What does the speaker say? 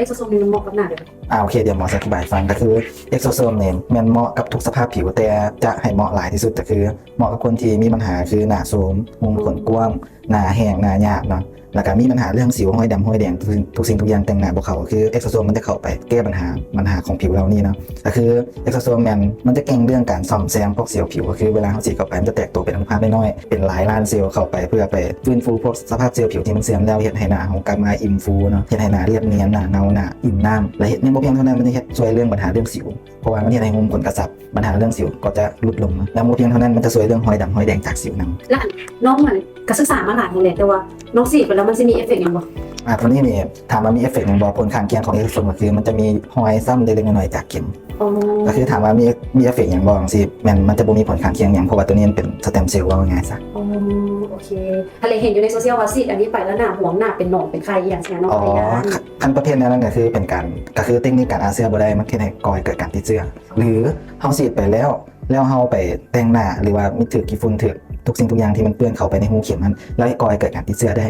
Exosome ນີ້ມັນເໝາະກັບໜ້າແບບໃດ? ອ່າ ໂອເຄ ດຽວໝໍຈະອະທິບາຍໃຫ້ຟັງ. ກໍຄື Exosome ນີ້ແມ່ນເໝາະກັບທຸກສະພາບຜິວ, ແຕ່ຈະໃຫ້ເໝາະຫຼາຍທີ່ສຸດກໍຄືເໝາະກັບຄົນທີ່ມີບັນຫາຄືໜ້າໂຊມ, ຮູຂຸມຂົນກວ້າງ, ໜ້າແຫ້ງ, ໜ້າຫຍາບເນາະ, ແລ້ວກໍມີບັນຫາເລື່ອງສິວ, ຮອຍດຳ, ຮອຍແດງ, ທຸກສິ່ງ ທຸກສິ່ງທຸກຢ່າງແຕ່ງໜ້າບໍ່ເຂົ້າ, ຄື Exosome ມັນຈະເຂົ້າໄປແກ້ບັນຫາ, ບັນຫາຂອງຜິວເຫຼົ່ານີ້ເນາະ. ກໍຄື Exosome ແມ່ນ ມັນຈະເກັ່ງເລື່ອງການສ້ອມແຊມພວກເຊວຜິວ, ກໍຄືເວລາເຮົາສີດເຂົ້າໄປ ມັນຈະແຕກໂຕເປັນອະນຸພາກນ້ອຍໆ ເປັນຫຼາຍລ້ານເຊວເຂົ້າໄປ ເພື່ອໄປຟື້ນຟູພວກສະພາບເຊວຜິວທີ່ມັນເສື່ອມແລ້ວ, ເຮັດໃຫ້ໜ້າເຮົາກັບມາອີ່ມຟູເນາະ, ເຮັດໃຫ້ໜ້າລຽບນຽນ, ໜ້າເງົາ, ໜ້າອີ່ມນ້ຳ ແລະ ເຮັດ ຍັງບໍ່ພຽງເທົ່ານັ້ນ, ມັນຍັງເຮັດຊ່ວຍເລື່ອງບັນຫາເລື່ອງສິວ, ເພາະວ່າມັນເຮັດໃຫ້ຮູຂຸມຂົນກະຊັບ, ບັນຫາເລື່ອງສິວກໍຈະຫຼຸດລົງເນາະ. ຍັງບໍ່ພຽງເທົ່ານັ້ນ, ມັນຈະຊ່ວຍເລື່ອງຮອຍດຳ, ຮອຍແດງຈາກສິວນຳ. ແລ້ວອັນ ນ້ອງມັນກໍສຶກສາມາຫຼາຍຫັ້ນແຫຼະ, ແຕ່ວ່ານ້ອງສີດໄປແລ້ວມັນຊິມີເອຟເຟັກຫຍັງບໍ່? ອ່າ ຕົວນີ້ນີ້ ຖາມວ່າມີເອຟເຟັກຫຍັງບໍ່? ຜົນຂ້າງຄຽງຂອງ Exosome ກໍຄືມັນຈະມີຮອຍຊ້ຳເລັກໆນ້ອຍໆຈາກເຂັມ. ອໍ ກໍຄືຖາມວ່າມີ ມີເອຟເຟັກຫຍັງບໍ່? ຈັ່ງຊີ້ ແມ່ນ ມັນຈະບໍ່ມີຜົນຂ້າງຄຽງຫຍັງ ເພາະວ່າຕົວນີ້ມັນເປັນ stem cell ເວົ້າງ່າຍໆຊະ. ອໍ ໂອເຄ. ຫັ້ນແຫຼະ ເຫັນຢູ່ໃນໂຊຊຽວວ່າສີດອັນນີ້ໄປແລ້ວໜ້າຫວງ, ໜ້າເປັນໜອງເປັນໄຂ່ອີ່ຫຍັງຊີ້ນະເນາະ. ອໍ ຄັນປະເພດແນວນັ້ນກໍຄືເປັນການ ກໍຄືເຕັກນິກການອາເຊື້ອບໍ່ໄດ້ ມັນເຮັດໃຫ້ກໍ່ໃຫ້ເກີດການຕິດເຊື້ອ ຫຼືເຮົາສີດໄປແລ້ວ ແລ້ວເຮົາໄປແຕ່ງໜ້າ ຫຼືວ່າມີຖືກຂີ້ຝຸ່ນ ຖືກທຸກສິ່ງທຸກຢ່າງທີ່ມັນເປື້ອນເຂົ້າໄປໃນຮູເຂັມຫັ້ນ ແລ້ວກໍໃຫ້ເກີດການຕິດເຊື້ອໄດ້.